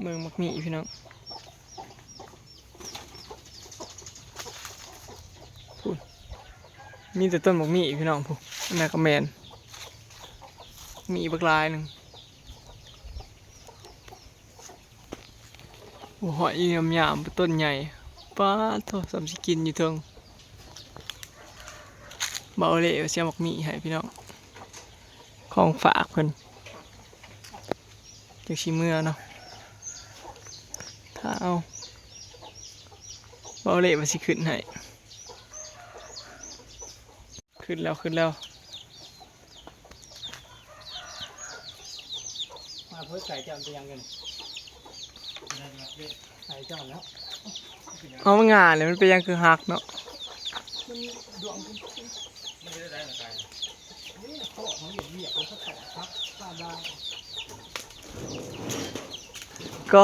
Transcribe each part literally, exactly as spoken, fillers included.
เบิ่งบักหมี่พี่น้อง พู้น มีแต่ต้นบักหมี่พี่น้อง พู้น อันนั้นก็แม่น มีบักหลายหนึ่ง โอ้ หอยยามๆ ต้นใหญ่ ป๊าดโธ่ ส่ำสิกินอยู่เทิง เบาเล่ว่าสิเอาบักหมี่ให้พี่น้อง ของฝากเพิ่น จักสิเมือเนาะ ถ้าเอา เบาเล่ว่าสิขึ้นให้ ขึ้นแล้ว ขึ้นแล้ว มาเพื่อใส่จานไปยังกัน ใส่จานแล้ว เอามันง่าเลย มันเป็นหยังคือหักเนาะ มันดวงมัน นี่โต๊ะของเหยียบเหยียบมันก็แตกครับ ข้ามได้ ก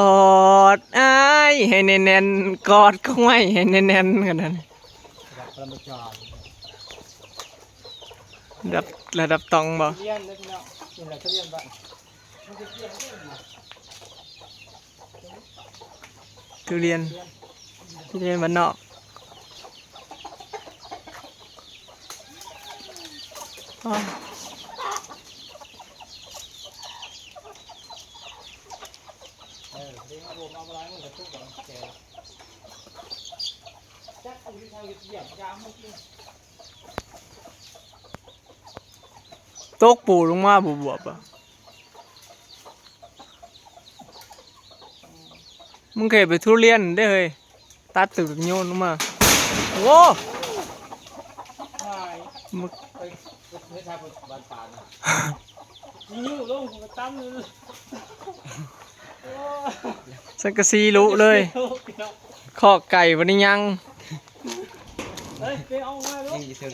อดอ้ายให้แน่นๆ กอดของไว้ให้แน่นๆ กันนั่น ระดับปรมาจารย์ ระดับ ระดับตองบ่ เรียนนะพี่น้อง กินอะไรก็เรียนบ้าง ทุเรียน ทุเรียนบ้านนอก อ้าว เออ เรียนรวมเอาอะไรมันกระทุกข์ของแก จักกูที่ทางเหยียบยามเมื่อกี้ ตกปูลงมาบวบๆ อ่ะ มึงเคยไปทุเรียนได้เฮ้ย ตัดตึกโยนลงมา โอ้ หาย มึก ไป ไป ไปทำบ้านป่านะ นิ้วลงมาตั้มเลย โอ้ สังกะสีลุเลย โอ้ พี่น้อง คอกไก่วันนี้ยัง เฮ้ย ไปเอามาลูก ยังอยู่เทิง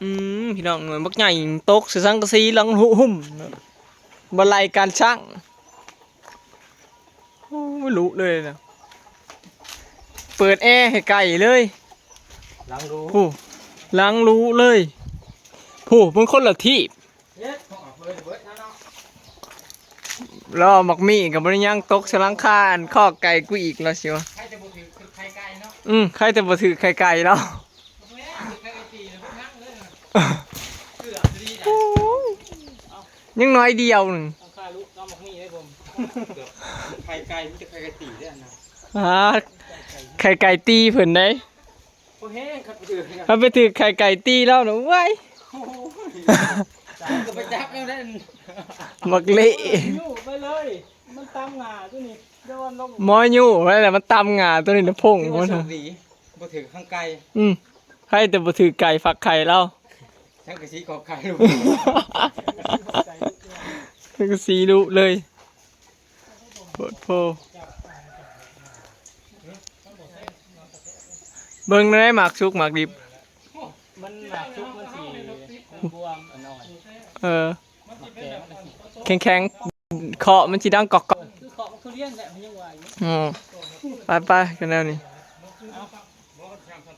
อืม พี่น้อง หน่วยบักใหญ่ตกใส่สังกะสีหลังหุ หุ่ม บันไลการช่าง โอ้ย ลุเลยนะ เปิดแอร์ให้ไก่เลย หลังรู ผู้ หลังลุเลย ผู้ มันคนละที่ เฮ็ดของเพิ่นเบิดนะเนาะ แล้วเอาหมักหมี่กับบ่ได้ย่างตกใส่หลังคาอันคอกไก่กูอีกแล้วสิวะ ใครจะบ่ถือคือไข่ไก่เนาะ อืม ใครจะบ่ถือไข่ไก่แล้ว แม่งถือไข่ไก่ตีแล้วพวกนั่งเลยนะ เกือบดีนะ โอ้ย ยังน้อยเดียวหนึ่ง ต้องฆ่าลูกน้องหมักหมี่ให้ผม เกือบไข่ไก่ มันจะไข่ไก่ตีได้นะ อ่า ไข่ไก่ตีเพิ่นได้ โอเค ครับ ถือครับ เอาไปถือไข่ไก่ตีแล้วนะเว้ย โอ้ย สายก็ไปจับแล้วนั่น หมักเละ อยู่ไปเลย มันตามหงาตัวนี้ เดี๋ยวมันลง หมออยู่ไว้แหละ มันตามหงาตัวนี้นะพง ถือ มั ว่าน โชคดี บ่ถือข้างไกล อืม ใครแต่บ่ถือไก่ฟักไข่แล้ว ทั้งกะสีขอบไข่ลูก ทั้งกะสีลุเลย โพดโพ เบิ่งได้หมากสุกหมากดิบ มันหมากสุกมันสีบวมๆ อ่อนๆ เออ หมากแก่มันก็สี แข็งๆ เคาะมันสิดังกอกๆ คือเคาะทุเรียนแหละ มันยังว่าอยู่ อ๋อ ไปไปกันแล้วนี่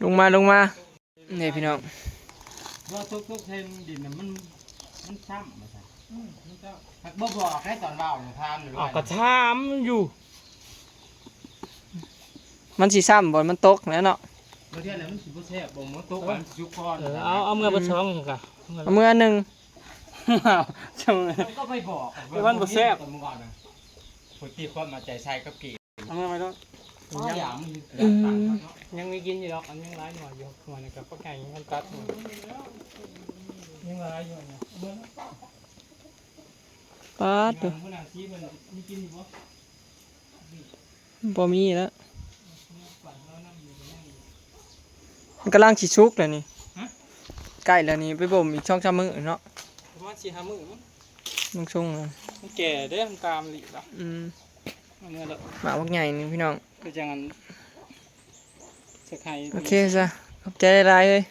ลงมา ลงมา นี่พี่น้อง ว่าตกตกเทนดินน่ะมัน มันซ้ำมาซะ อืม มันซ้ำ หากบ่บอกให้ตอนเว้าน่ะถามหน่อย อ้าว ก็ถามอยู่ มันสิซ้ำบ่ มันตกแล้วเนาะ บางเทื่อน่ะมันสิบ่แซ่บ บ่ มันตก เออ มันสิสุกก่อน เออ เอา เอาเมือบ่สองกะ เอาเมือหนึ่ง จังเลย มันก็ไปบอก แต่มันบ่แซ่บ ตอนเมื่อก่อนน่ะ คนที่ความเอาใจใส่กับเกม เอาเมือไปโลด อ๋อ ยัง อย่างมัน อืม ยังมีกินอยู่ดอก อันยังหลายหน่วยอยู่ หน่วยนี่ก็ปักไก่ยังตัดหน่วย ยังหลายอยู่เนี่ย เอาเมือ ป๊าด อย่างมื้อหน้าซีมันมีกินอยู่บ่ บ่มีแล้ว มันกำลังสิสุกแล้วนี่ ฮะ ใกล้แล้วนี่ ไปบ่มอีกสองสามมื้อเนาะ ประมาณสี่ห้ามื้อมั้ง มันสุกแล้ว มันแก่เด้ มันตามหลีกละ อืม เอาเมือละ หมากบักใหญ่หนึ่งพี่น้อง ก็จังอัน จะใคร โอเคซะ ขอบใจหลายๆ เอ้ย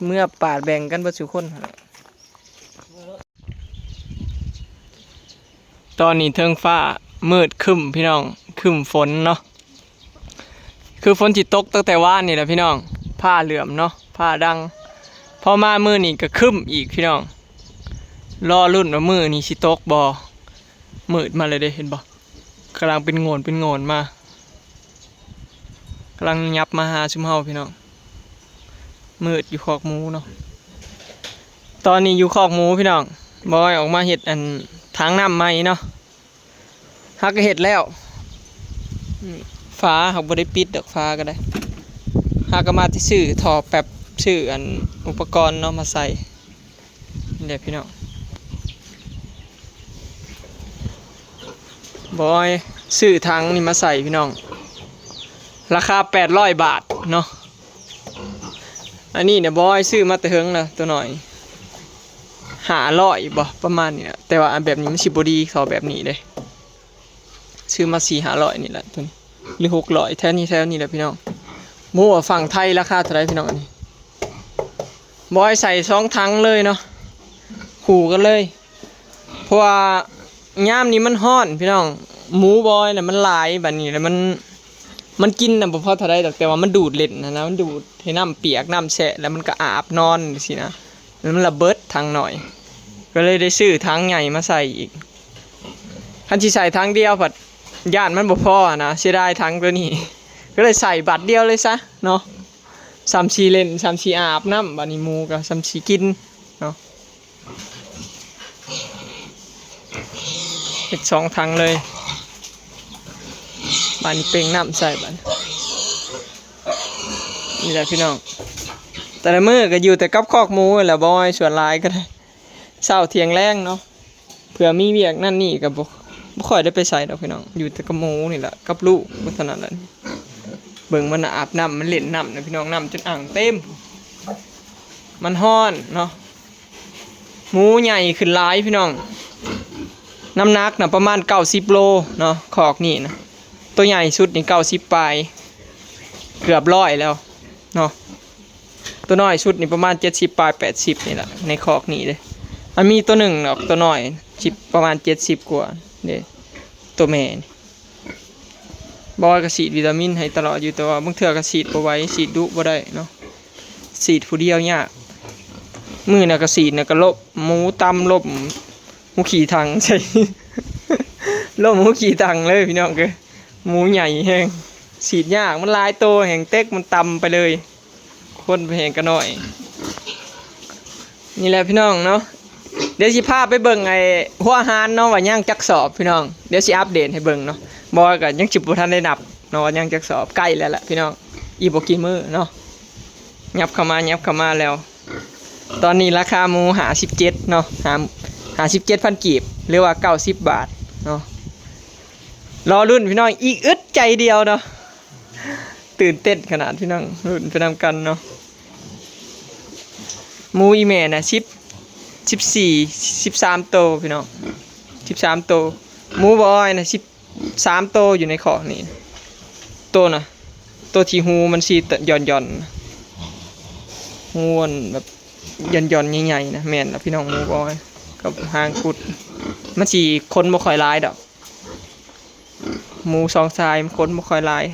เมือปาดแบ่งกันเบิดสู่คน ตอนนี้เทิงฟ้ามืดครึ้มพี่น้อง ครึ้มฝนเนาะ คือฝนสิตกตั้งแต่วานนี่แหละพี่น้อง ฟ้าเหลือมเนาะ ฟ้าดัง พอมามื้อนี้ก็ครึ้มอีกพี่น้อง รอลุ้นว่ามื้อนี้สิตกบ่ มืดมาเลยเด้ เห็นบ่ ค กำลังเป็นโงนเป็นโงนมา กำลังยับมาหาซุมเฮาพี่น้อง มืดอยู่คอกหมูเนาะ ตอนนี้อยู่คอกหมูพี่น้อง บอยออกมาเฮ็ดอันทางน้ำใหม่เนาะ ฮักก็เฮ็ดแล้ว อืม ฝาฮักบ่ได้ปิดดอก ฝาก็ได้ ฮักก็มาที่ซื้อท่อแป๊บ ซื้ออันอุปกรณ์เนาะมาใส่ นี่แหละพี่น้อง บอยซื้อถังนี่มาใส่พี่น้อง ราคาแปดร้อยบาทเนาะ อันนี้เนี่ยบอยซื้อมาแต่เฮิงแล้วตัวน้อย ห้าร้อยบ่ ประมาณนี้แหละ แต่ว่าอันแบบนี้มันสิบ่ดีเท่าแบบนี้เด้ ซื้อมาสี่ห้าร้อยนี่แหละตัวนี้ หรือหกร้อย แถวนี้ แถวนี้แหละพี่น้อง บ่ฮู้ว่าฝั่งไทยราคาเท่าไหร่พี่น้อง อันนี้ บอยใส่สองถังเลยเนาะ คู่กันเลย เพราะว่ายามนี้มันฮ้อนพี่น้อง หมูบอยน่ะมันหลาย บัดนี้แล้วมัน มันกินน่ะบ่พอเท่าใดดอก แต่ว่ามันดูดเล่นนะนะ มันดูดให้น้ำเปียกน้ำแฉะ แล้วมันก็อาบนอนจั่งซี้นะ แล้วมันระเบิดถังน้อย ก็เลยได้ซื้อถังใหญ่มาใส่อีก คันสิใส่ถังเดียวผัดย้านมันบ่พอนะ เสียดายถังตัวนี้ ก็เลยใส่บัดเดียวเลยซะเนาะ ส่ำสิเล่น ส่ำสิอาบน้ำ บัดนี้หมูก็ส่ำสิกินเนาะ เฮ็ดสองถังเลย บัดนี้เป่งน้ำใส่บัด นี่แหละพี่น้อง แต่ละมื้อก็อยู่แต่กับคอกหมูแหละบอย ส่วนหลายก็ได้ เช้าเที่ยงแลงเนาะ เผื่อมีเวียกนั่นนี่ก็บ่ บ่ค่อยได้ไปไสดอกพี่น้อง อยู่แต่กับหมูนี่แหละ กับลูก เท่านั้นแหละ เบิ่งมันน่ะอาบน้ำ มันเล่นน้ำนะพี่น้อง น้ำจนอ่างเต็ม มันฮ้อนเนาะ หมูใหญ่ขึ้นหลายพี่น้อง น้ำหนักน่ะประมาณเก้าสิบโลเนาะ คอกนี่นะ ตัวใหญ่สุดนี่เก้าสิบปลาย เกือบร้อยแล้วเนาะ ตัวน้อยสุดนี่ประมาณเจ็ดสิบปลาย แปดสิบนี่แหละ ในคอกนี่เด้ อันมีตัวหนึ่งดอก ตัวน้อย สิบ ประมาณเจ็ดสิบกว่าเด้ ตัวแม่นี่ บอยก็ฉีดวิตามินให้ตลอดอยู่ แต่ว่าบางเทื่อก็ฉีดบ่ไหว ฉีดดุบ่ได้เนาะ ฉีดผู้เดียวยาก มื้อน่ะก็ฉีดน่ะก็ลบหมูตำ ลบหมูขี้ถังใส่ ลบหมูขี้ถังเลยพี่น้องเอ้ย หมูใหญ่แฮง ฉีดยาก มันหลายโตแฮง เต็กมันตำไปเลย คนไปแฮงก็น้อย นี่แหละพี่น้องเนาะ เดี๋ยวสิพาไปเบิ่งไอ้หัวหารเนาะ ว่ายังจักสอบพี่น้อง เดี๋ยวสิอัปเดตให้เบิ่งเนาะ บอยก็ยังสิบ่ทันได้นับเนาะ ว่ายังจักสอบ ใกล้แล้วล่ะพี่น้อง อีกบ่กี่มื้อเนาะ ยับเข้ามา ยับเข้ามาแล้ว ตอนนี้ราคาหมูห้าสิบเจ็ดเนาะ ห้า ห้าสิบเจ็ดพันกีบ หรือว่าเก้าสิบบาทเนาะ รอลุ้นพี่น้อง อีกอึดใจเดียวเนาะ ตื่นเต้นขนาดพี่น้อง ลุ้นไปนำกันเนาะ หมูอีแม่น่ะ สิบ สิบสี่ สิบสามโตพี่น้อง สิบสามโต หมูบอยน่ะ สิบสามโตอยู่ในคอกนี่ โตน่ะ โตที่หูมันสีหย่อนหย่อน หูมันแบบหย่อนหย่อนใหญ่ๆนะ แม่นละพี่น้อง หมูบอยกับหางกุด มันสิคนบ่ค่อยหลายดอก หมูสองสายมันคนบ่ค่อยหลาย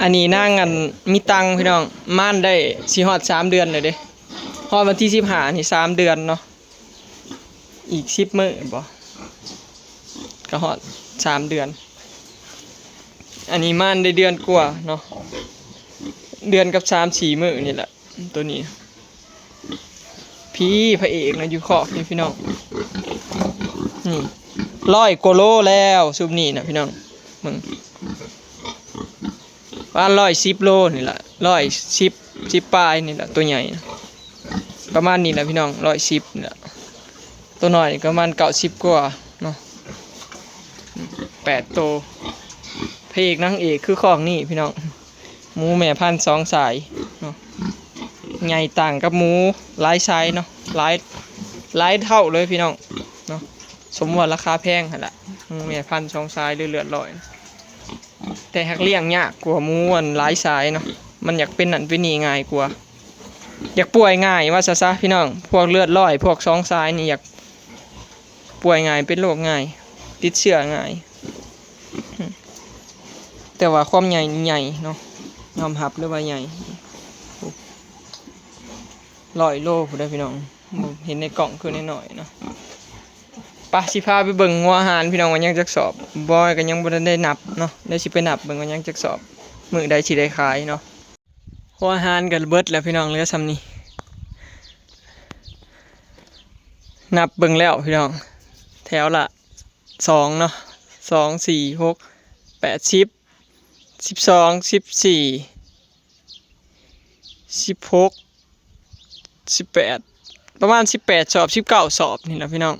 อันนี้นางอันมีตังค์พี่น้อง ม่านได้สิฮอดสามเดือนเลยเด้ ฮอดวันที่สิบห้านี่สามเดือนเนาะ อีกสิบมื้อบ่ ก็ฮอดสามเดือน อันนี้ม่านได้เดือนกว่าเนาะ เดือนกับสามสี่มื้อนี่แหละ ตัวนี้ พี่พระเอกนะอยู่คอกนี่พี่น้อง นี่ ร้อยกว่าโลแล้ว ซุมนี้นะพี่น้อง มึง ประมาณร้อยสิบโลนี่แหละ ร้อยสิบ สิบปลายนี่แหละ ตัวใหญ่นะ ประมาณนี้แหละพี่น้อง ร้อยสิบนี่แหละ ตัวน้อยก็ประมาณเก้าสิบกว่าเนาะ แปดโต พระเอกนางเอกคือคอกนี่พี่น้อง หมูแม่พันธุ์สองสายเนาะ ใหญ่ต่างกับหมูหลายสายเนาะ หลาย หลายเท่าเลยพี่น้องเนาะ สมว่าราคาแพงหั่นล่ะ หมูแม่พันธุ์สองสายหรือเลือดลอย แต่หากเลี้ยงยากกว่าหมูอันหลายสายเนาะ มันอยากเป็นนั่นเป็นนี่ง่ายกว่า อยากป่วยง่ายว่าซะซะพี่น้อง พวกเลือดลอย พวกสองสายนี่อยากป่วยง่าย เป็นโรคง่าย ติดเชื้อง่าย แต่ว่าความใหญ่นี่ใหญ่เนาะ ยอมรับเลยว่าใหญ่ ร้อยโลพุ้นเด้อพี่น้อง บ่เห็นในกล้องคือน้อยๆเนาะ ไปสิพาไปเบิ่งหัวอาหารพี่น้องว่ายังจักสอบ บอยก็ยังบ่ทันได้นับเนาะ เดี๋ยวสิไปนับเบิ่งว่ายังจักสอบ มื้อใดสิได้ขายเนาะ หัวอาหารก็เบิดแล้วพี่น้อง เหลือส่ำนี้ นับเบิ่งแล้วพี่น้อง แถวละสองเนาะ สอง สี่ หก แปด สิบ สิบสอง สิบสี่ สิบหก สิบแปด ประมาณสิบแปดสอบ สิบเก้าสอบนี่แหละพี่น้อง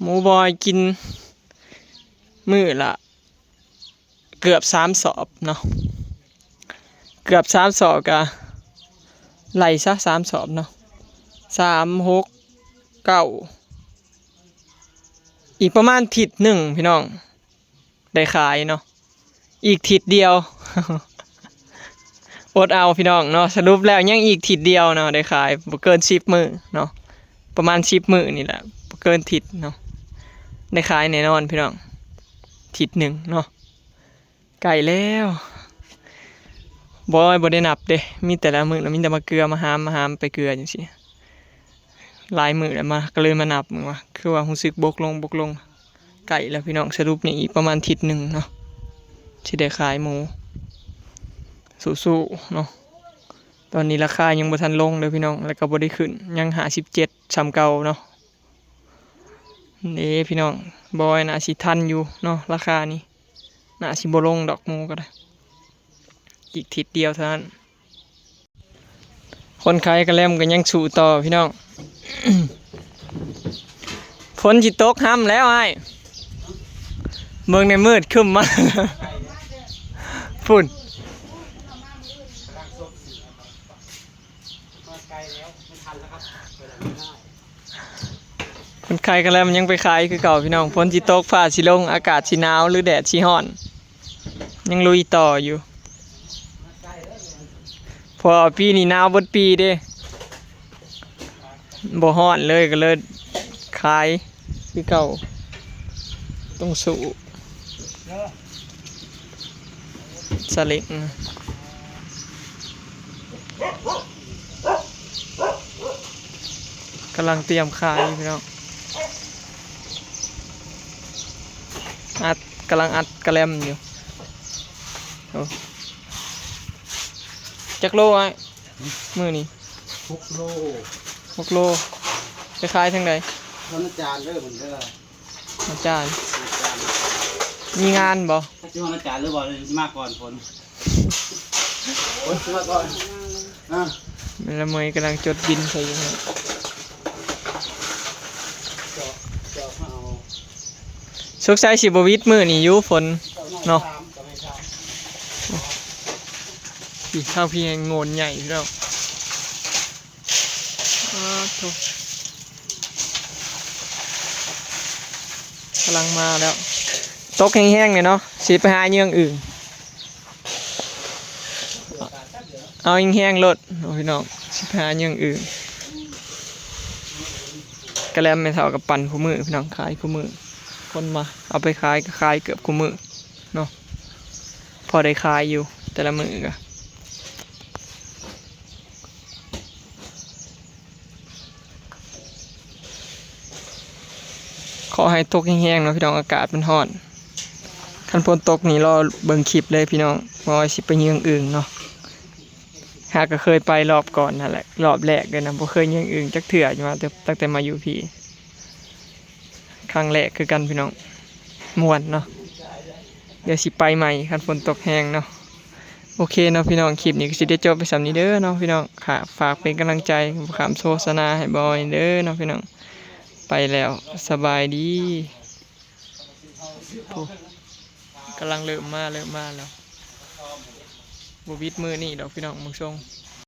หมูบอยกินมื้อละเกือบสามสอบเนาะ เกือบสามสอบกะไล่ซะสามสอบเนาะ สาม หก เก้า อีกประมาณทิศหนึ่งพี่น้อง ได้ขายเนาะ อีกทิศเดียว อดเอาพี่น้องเนาะ สรุปแล้วยังอีกทิศเดียวเนาะ ได้ขายบ่เกินสิบมื้อเนาะ ประมาณสิบมื้อนี่แหละ บ่เกินทิศเนาะ ได้ขายแน่นอนพี่น้อง ทิศหนึ่งเนาะ ใกล้แล้ว บอยบ่ได้นับเด้ มีแต่ละมื้อน่ะมีแต่มาเกลือ มาหาม มาหามไปเกลือจังซี้ หลายมื้อแล้วมา ก็เลยมานับมึงว่า คือว่ารู้สึกบกลง บกลง ใกล้แล้วพี่น้อง สรุปนี่อีกประมาณทิศหนึ่งเนาะ สิได้ขายหมู สู้ๆเนาะ ตอนนี้ราคายังบ่ทันลงเลยพี่น้อง แล้วก็บ่ได้ขึ้น ยังห้าสิบเจ็ดส่ำเก่าเนาะ นี่พี่น้อง บอยน่าสิทันอยู่เนาะ ราคานี้ น่าสิบ่ลงดอกหมูก็ได้ อีกทิศเดียวเท่านั้น คนขายกะแลมก็ยังสู้ต่อพี่น้อง ฝนสิตกห้ำแล้วอ้าย เบิ่งในมืดครึ้มมา ฝุ่น คนขายกะแลมยังไปขายคือเก่าพี่น้อง ฝนสิตก ฟ้าสิลง อากาศสิหนาวหรือแดดสิฮ้อน ยังลุยต่ออยู่ เพราะว่าปีนี้หนาวเบิดปีเด้ บ่ฮ้อนเลยก็เลยขายคือเก่า ต้องสู้ สลิง กำลังเตรียมขายอยู่พี่น้อง อัด กำลังอัดกะแลมอยู่ โอ้ จักโลไอ้ มื้อนี้ หกโล หกโล ไปขายทางใด วันอาจารย์เด้อ เพิ่นเด้อ อาจารย์ อาจารย์ มีงานบ่ ถ้าสิวันอาจารย์หรือบ่ สิมาก่อนฝน ฝนสิมาก่อน อ่ะ แม่ละเมยกำลังจดบินใส่อยู่นะ เจาะ เจาะมาเอา สงสัยสิบ่หวิดมื้อนี้อยู่ฝนเนาะ พี่ ทางพี่แฮงโงนใหญ่พี่น้อง อ้าวโถ่ กำลังมาแล้ว ตกแฮงๆเลยเนาะ สิไปหาเยื่องอื่น เอาแฮงๆโลด โอ้พี่น้อง สิไปหาเยื่องอื่น กะแลมแม่เฒ่าก็ปั่นคู่มื้อพี่น้อง ขายคู่มื้อ คนมาเอาไปขายก็ขายเกือบคู่มื้อเนาะ พอได้ขายอยู่แต่ละมื้อก็ ขอให้ตกแฮงๆเนาะพี่น้อง อากาศมันฮ้อน คันฝนตกนี่รอเบิ่งคลิปเลยพี่น้อง บอยสิไปเยื่องอื่นเนาะ หาก็เคยไปรอบก่อนนั่นแหละ รอบแรกเลยนะ บ่เคยเยื่องอื่นจักเทื่ออยู่มาแต่ตั้งแต่มาอยู่พี้ ครั้งแรกคือกันพี่น้อง ม่วนเนาะ เดี๋ยวสิไปใหม่คันฝนตกแฮงเนาะ โอเคเนาะพี่น้อง คลิปนี้ก็สิได้จบไปส่ำนี้เด้อเนาะพี่น้อง ค่ะ ฝากเป็นกำลังใจ บ่ข้ามโฆษณาให้บอยเด้อเนาะพี่น้อง ไปแล้ว สบายดี โอ้ กำลังเริ่มมา เริ่มมาแล้ว บ่หวิดมื้อนี้ดอกพี่น้อง เบิ่งทรง